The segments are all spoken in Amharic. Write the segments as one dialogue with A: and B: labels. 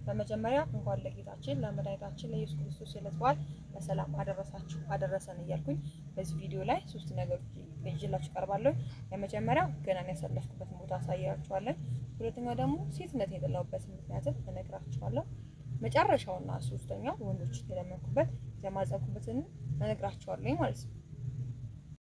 A: በመጀመሪያ እንኳን ለጌታችን ለመድኃኒታችን ለኢየሱስ ክርስቶስ የዕለት በዓል በሰላም አደረሳችሁ አደረሰን እያልኩኝ በዚህ ቪዲዮ ላይ ሶስት ነገሮች ይዤላችሁ እቀርባለሁ። የመጀመሪያው ገናን ያሳለፍኩበትን ቦታ አሳያችኋለሁ። ሁለተኛው ደግሞ ሴትነት የጠላሁበትን ምክንያትን እነግራችኋለሁ። መጨረሻውና ሶስተኛው ወንዶች የለመንኩበት የማጸንኩበትን እነግራችኋለሁ ማለት ነው።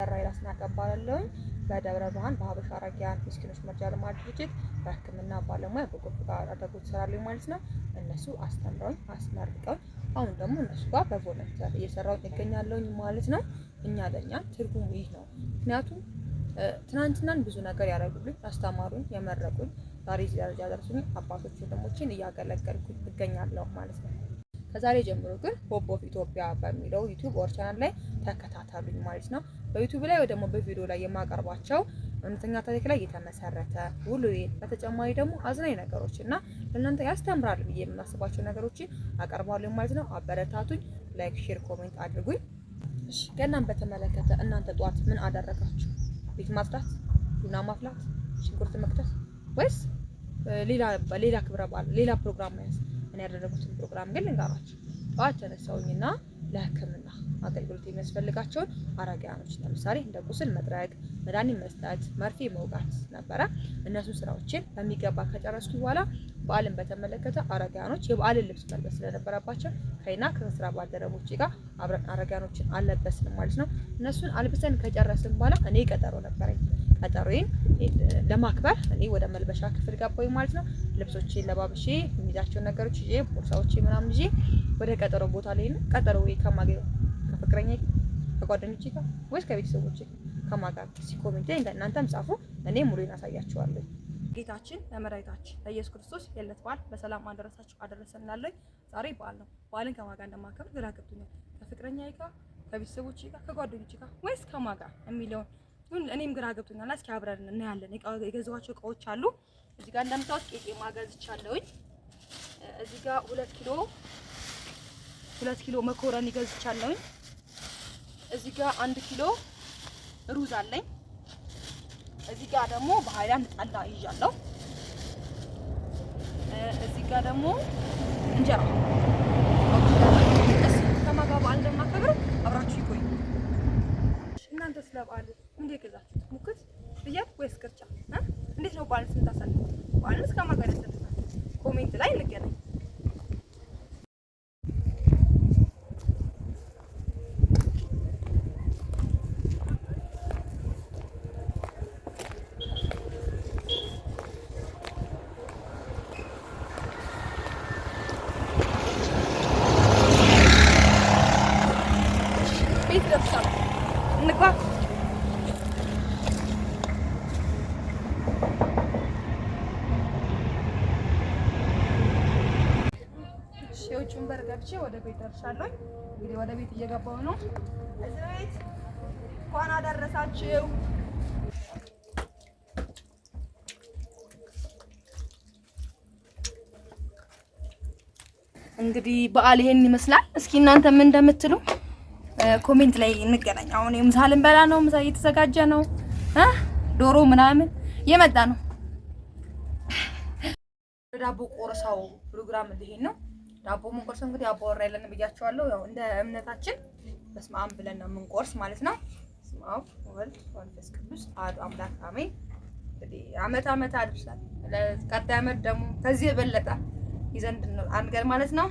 A: ራይል አስናቀ እባላለሁኝ። በደብረ ብርሃን በሀበሻ አረጋውያን ምስኪኖች መርጃ ልማት ድርጅት በሕክምና ባለሙያ በጎ ፈቃድ አድራጎት እሰራለሁ ማለት ነው። እነሱ አስተምረውኝ አስመርቀውኝ አሁን ደግሞ እነሱ ጋር በ volunteer እየሰራሁኝ እገኛለሁኝ ማለት ነው። እኛ ለእኛ ትርጉሙ ይህ ነው። ምክንያቱም ትናንትናን ብዙ ነገር ያደረጉልኝ፣ ያስተማሩኝ፣ የመረቁኝ፣ ዛሬ እዚህ ደረጃ ያደረሱኝ አባቶች ወንድሞቼን እያገለገልኩኝ እገኛለሁ ማለት ነው። ከዛሬ ጀምሮ ግን Hope of Ethiopia በሚለው YouTube or channel ላይ ተከታተሉኝ ማለት ነው። በ YouTube ላይ ወይ ደግሞ በቪዲዮ ላይ የማቀርባቸው እውነተኛ ታሪክ ላይ የተመሰረተ ሁሉ በተጨማሪ ደግሞ አዝናኝ ነገሮች እና ለእናንተ ያስተምራል ብዬ የማስባቸው ነገሮችን አቀርባለሁ ማለት ነው። አበረታቱኝ። Like፣ share፣ comment አድርጉኝ። እሺ፣ ገናን በተመለከተ እናንተ ጠዋት ምን አደረጋችሁ? ቤት ማጽዳት፣ ቡና ማፍላት፣ ሽንኩርት መክተፍ ወይስ ሌላ ሌላ ክብረ በዓል ሌላ ፕሮግራም መያዝ? እኔ ያደረጉትን ፕሮግራም ግን ልንገራችሁ። ጠዋት ተነሳሁኝና ለሕክምና አገልግሎት የሚያስፈልጋቸውን አረጋውያኖች ለምሳሌ እንደ ቁስል መጥረግ፣ መድኃኒት መስጠት፣ መርፌ መውጋት ነበረ። እነሱን ስራዎችን በሚገባ ከጨረስኩ በኋላ በዓልን በተመለከተ አረጋውያኖች የበዓልን ልብስ መልበስ ስለነበረባቸው ከይና ከስራ ባልደረቦቼ ጋር አብረን አረጋውያኖችን አለበስን ማለት ነው። እነሱን አልብሰን ከጨረስን በኋላ እኔ ቀጠሮ ነበረኝ። ቀጠሮዬን ለማክበር እኔ ወደ መልበሻ ክፍል ገባሁኝ ማለት ነው። ልብሶቼን ለባብሼ የሚይዛቸውን ነገሮች ይዤ ቦርሳዎቼ ምናምን ይዤ ወደ ቀጠሮ ቦታ ላይ ነው። ቀጠሮ ወይ ከማገኘው ከፍቅረኛ ከጓደኞቼ ጋር ወይስ ከቤተሰቦቼ ከማን ጋር? እስኪ comment ላይ እናንተም ጻፉ። እኔ ሙሉን አሳያችኋለሁ። ጌታችን ለመድኃኒታችን ለኢየሱስ ክርስቶስ የልደት በዓል በሰላም አደረሳችሁ አደረሰን እላለሁ። ዛሬ በዓል ነው። በዓልን ከማን ጋር እንደማከብር ግራ ገብቶኛል። ከፍቅረኛዬ ጋር፣ ከቤተሰቦቼ ጋር፣ ከጓደኞቼ ጋር ወይስ ከማን ጋር የሚለውን እኔም ግራ ገብቶኛል። እስኪ አብረን እናያለን። የገዛኋቸው እቃዎች አሉ። እዚህ ጋር እንደምታዩት ቄጤማ ገዝቻለሁኝ። እዚህ ጋር 2 ኪሎ መኮረኒ ገዝቻለሁኝ። እዚህ ጋር 1 ኪሎ ሩዝ አለኝ። እዚህ ጋር ደግሞ በሃይላንድ ጠላ ይዣለሁ። እዚህ ጋር ደግሞ እንጀራ። እስኪ ከማን ጋር በዓል እንደማከብር አብራችሁ ይቆዩ። እናንተ ስለ በዓል እንዴት የገዛችሁት? ሙክት፣ ፍየል ወይስ ቅርጫ? እንዴት ነው በዓልን ስታሳልፉት? በዓልን ከማን ጋር ያሳልፋችሁ? Comment ላይ እንገናኝ። ቤት ደርሳል። እንግባ። የውጭውን በር ገብቼ ወደ ቤት ደርሻለሁ። እንግዲህ ወደ ቤት እየገባሁ ነው። እዚህ ቤት እንኳን አደረሳችሁ። እንግዲህ በዓል ይሄን ይመስላል። እስኪ እናንተ ምን እንደምትሉ comment ላይ እንገናኝ። አሁን ምሳ ልንበላ ነው። ምሳ እየተዘጋጀ ነው። ዶሮ ምናምን እየመጣ ነው። ዳቦ ቆርሳው ፕሮግራም ልሄድ ነው። ዳቦ የምንቆርሰው እንግዲህ አባወራ የለንም ብያቸዋለሁ። ያው እንደ እምነታችን በስመ አብ ብለን ነው የምንቆርስ ማለት ነው። በስመ አብ ወወልድ ወመንፈስ ቅዱስ አሐዱ አምላክ አሜን። እንግዲህ አመት አመት አድርሳል። ለቀጣይ አመት ደግሞ ከዚህ የበለጠ ይዘን አንገር ማለት ነው።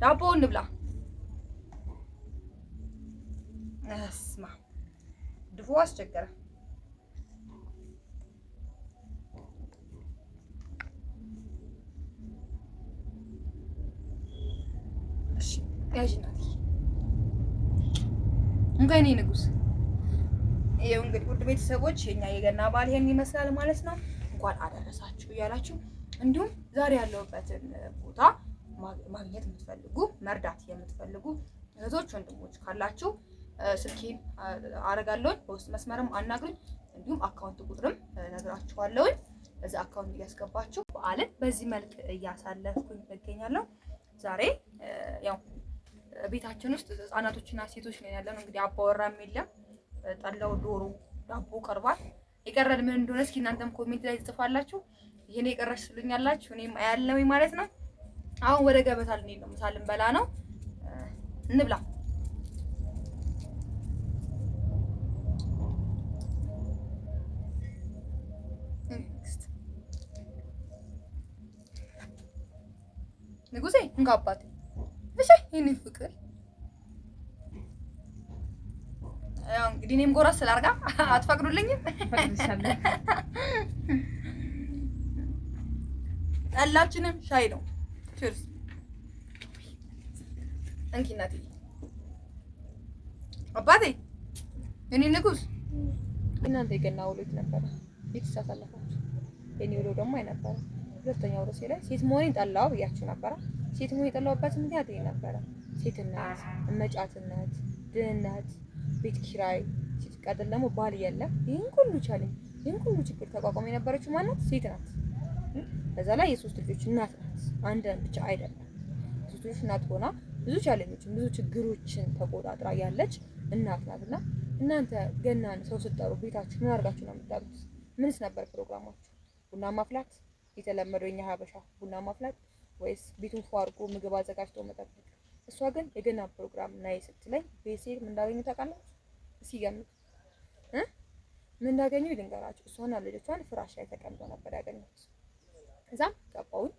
A: ዳቦ እንብላ። እስማ ድፎ አስቸገረ። እሺ ያዥ እናትዬ፣ እንኳን የእኔ ንጉስ። ይኸው እንግዲህ ውድ ቤተሰቦች የኛ የገና በዓል ይሄን ይመስላል ማለት ነው። እንኳን አደረሳችሁ እያላችሁ እንዲሁም ዛሬ ያለሁበትን ቦታ ማግኘት የምትፈልጉ መርዳት የምትፈልጉ እህቶች ወንድሞች ካላችሁ ስልኬን አረጋለሁኝ። በውስጥ መስመርም አናግሩኝ። እንዲሁም account ቁጥርም ነግራችኋለሁኝ። በዛ account እያስገባችሁ በዓልን በዚህ መልክ እያሳለፍኩኝ እገኛለሁ። ዛሬ ያው ቤታችን ውስጥ ህጻናቶችና ሴቶች ነው ያለነው። እንግዲህ አባወራም የለም። ጠላው፣ ዶሮ፣ ዳቦ ቀርቧል። የቀረን ምን እንደሆነ እስኪ እናንተም comment ላይ ትጽፋላችሁ። ይሄን የቀረሽ ስሉኛላችሁ፣ እኔም አያለሁኝ ማለት ነው። አሁን ወደ ገበታ ልንሄድ ነው። ምሳ ልንበላ ነው። እንብላ። ንጉሴ እንካ አባቴ። እሺ የኔ ፍቅር ያው እንግዲህ እኔም ጎረስ ስላርጋ አትፈቅዱልኝም? ጠላችንም ሻይ ነው። Cheers። እንኪ እናትዬ። አባቴ የኔ ንጉስ። እናንተ የገና ውሎ የት ነበረ? የት አሳለፋችሁ? የኔ ውሎ ደግሞ አይነበረም። ሁለተኛው ርዕሴ ላይ ሴት መሆኔን ጠላው ብያችሁ ነበረ። ሴት መሆኔን የጠላሁበት ምክንያት ይሄ ነበረ። ሴትነት፣ እመጫትነት፣ ድህነት፣ ቤት ኪራይ፣ ሲቀጥል ደግሞ ባል የለም። ይህን ሁሉ challenge፣ ይህን ሁሉ ችግር ተቋቋመ የነበረችው ማናት? ሴት ናት። በዛ ላይ የሶስት ልጆች እናት ናት። አንድ ብቻ አይደለም። የሶስት ልጆች እናት ሆና ብዙ challenge ኦችን ብዙ ችግሮችን ተቆጣጥራ ያለች እናት ናት። እና እናንተ ገናን ሰው ስትጠሩ ቤታችሁ ምን አድርጋችሁ ነው የምትጠሩት? ምንስ ነበር ፕሮግራማችሁ? ቡና ማፍላት የተለመደው የኛ ሀበሻ ቡና ማፍላት ወይስ ቤቱን ፏ አድርጎ ምግብ አዘጋጅቶ መጠበቅ? እሷ ግን የገና ፕሮግራም ናይ ስትለኝ ቤት ስሄድ ምን እንዳገኙ ታውቃላችሁ? እስኪ ገምቱ እ ምን እንዳገኙ ልንገራችሁ። እሷና ልጆቿን ፍራሽ ላይ ተቀምጠው ነበር ያገኙት። እዛም ገባሁኝ።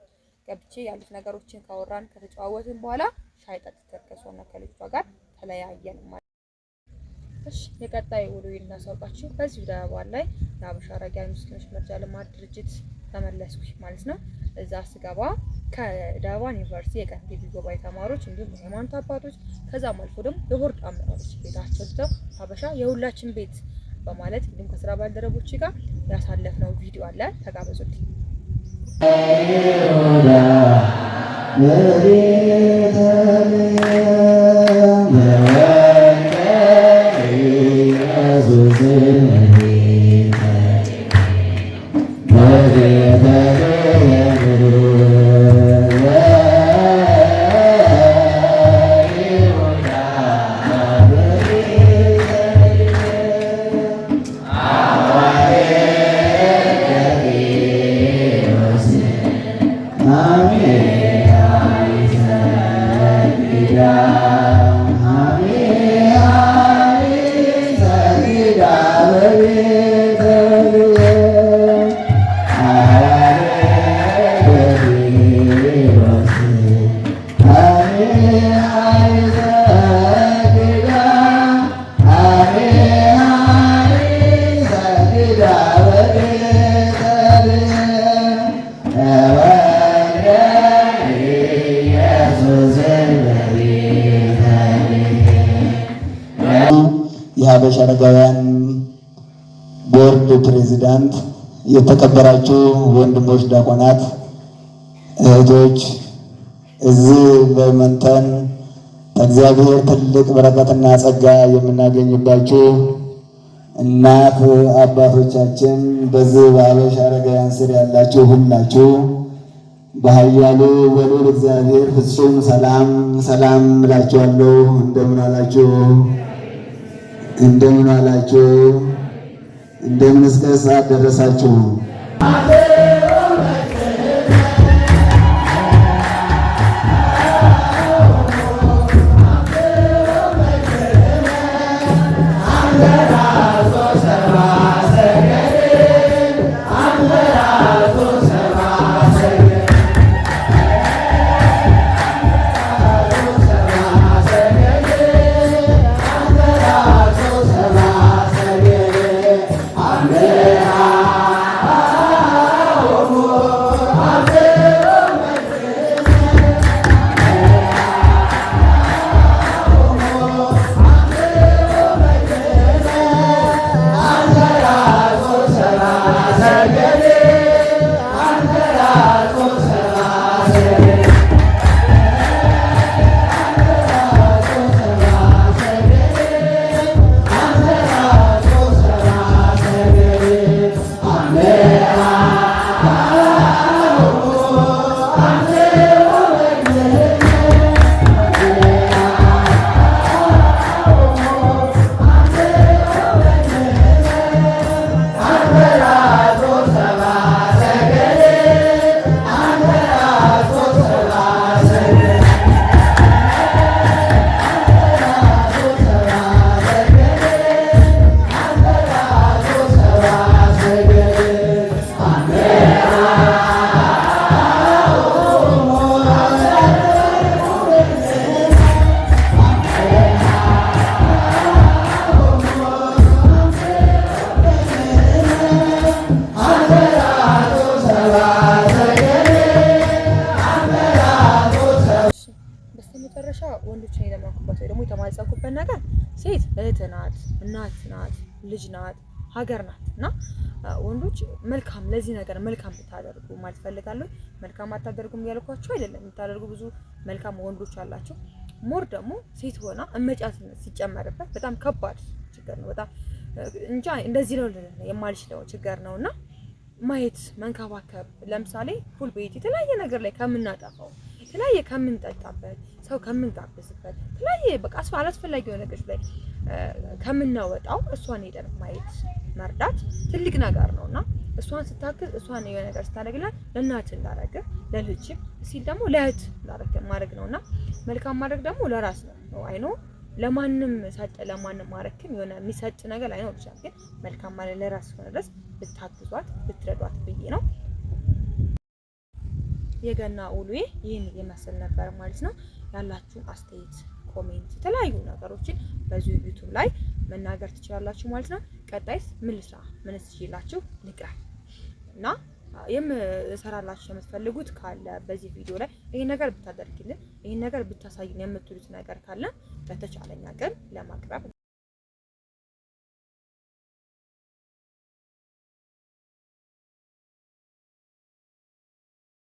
A: ገብቼ ያሉት ነገሮችን ካወራን ከተጨዋወትን በኋላ ሻይ ጠጥተን ከእሷና ከልጆቿ ጋር ተለያየን ማለት። እሺ የቀጣይ ውሎ እናሳውቃችሁ። በዚሁ በዓል ላይ የሀበሻ አረጋውያን ምስኪኖች መርጃ ልማት ድርጅት ተመለስኩኝ ማለት ነው። እዛ ስገባ ከዳባን ዩኒቨርሲቲ የቀን ግቢ ጉባኤ ተማሪዎች እንዲሁም የሃይማኖት አባቶች ከዛም አልፎ ደግሞ የቦርድ አመራሮች ቤታቸው ትተው ሀበሻ የሁላችን ቤት በማለት እንዲሁም ከስራ ባልደረቦች ጋር ያሳለፍነው ቪዲዮ አለ። ተጋበዙልኝ።
B: የሀበሻ አረጋውያን ቦርድ ፕሬዚዳንት፣ የተከበራችሁ ወንድሞች ዲያቆናት፣ እህቶች፣ እዚህ በመንተን ከእግዚአብሔር ትልቅ በረከትና ጸጋ የምናገኝባችሁ እናት አባቶቻችን፣ በዚህ በሀበሻ አረጋውያን ስር ያላችሁ ሁላችሁ በኃያሉ በልዑል እግዚአብሔር ፍጹም ሰላም ሰላም እላችኋለሁ። እንደምን አላችሁ? እንደምን አላችሁ? እንደምን እስከ ሰዓት ደረሳችሁ?
A: የምፈልግበት ነገር ሴት እህት ናት፣ እናት ናት፣ ልጅ ናት፣ ሀገር ናት እና ወንዶች መልካም ለዚህ ነገር መልካም ብታደርጉ ማለት ፈልጋለሁ። መልካም አታደርጉም እያልኳቸው አይደለም። የምታደርጉ ብዙ መልካም ወንዶች አላቸው። More ደግሞ ሴት ሆና እመጫት ሲጨመርበት በጣም ከባድ ችግር ነው። በጣም እንጃ እንደዚህ ነው የማልችለው ችግር ነው እና ማየት መንከባከብ፣ ለምሳሌ pool ቤት የተለያየ ነገር ላይ ከምናጠፋው፣ የተለያየ ከምንጠጣበት፣ ሰው ከምንጋብዝበት፣ የተለያየ በቃ አላስፈላጊ የሆነ ነገሮች ላይ ከምናወጣው እሷን ሄደን ማየት መርዳት ትልቅ ነገር ነው እና እሷን ስታግዝ፣ እሷን የሆነ ነገር ስታደርግላት ለእናት እንዳረገ ለልጅ ሲል ደግሞ ለእህት እንዳረገ ማድረግ ነው እና መልካም ማድረግ ደግሞ ለራስ ነው። I know ለማንም ሰጠ ለማንም ማረክም የሆነ የሚሰጥ ነገር ላይኖር ይችላል። ግን መልካም ማለት ለራስ ሆነ ድረስ ብታግዟት ብትረዷት ብዬ ነው። የገና ውሎዬ ይህን ይመስል ነበር ማለት ነው። ያላችሁን አስተያየት፣ comment፣ የተለያዩ ነገሮችን በዚሁ YouTube ላይ መናገር ትችላላችሁ ማለት ነው። ቀጣይስ ምን ልስራ፣ ምንስ ይዤላችሁ ልቅረብ እና የምሰራላችሁ የምትፈልጉት ካለ በዚህ ቪዲዮ ላይ ይሄን ነገር ብታደርግልን፣ ይሄን ነገር ብታሳይን የምትሉት ነገር ካለ በተቻለኝ አቅም ለማቅረብ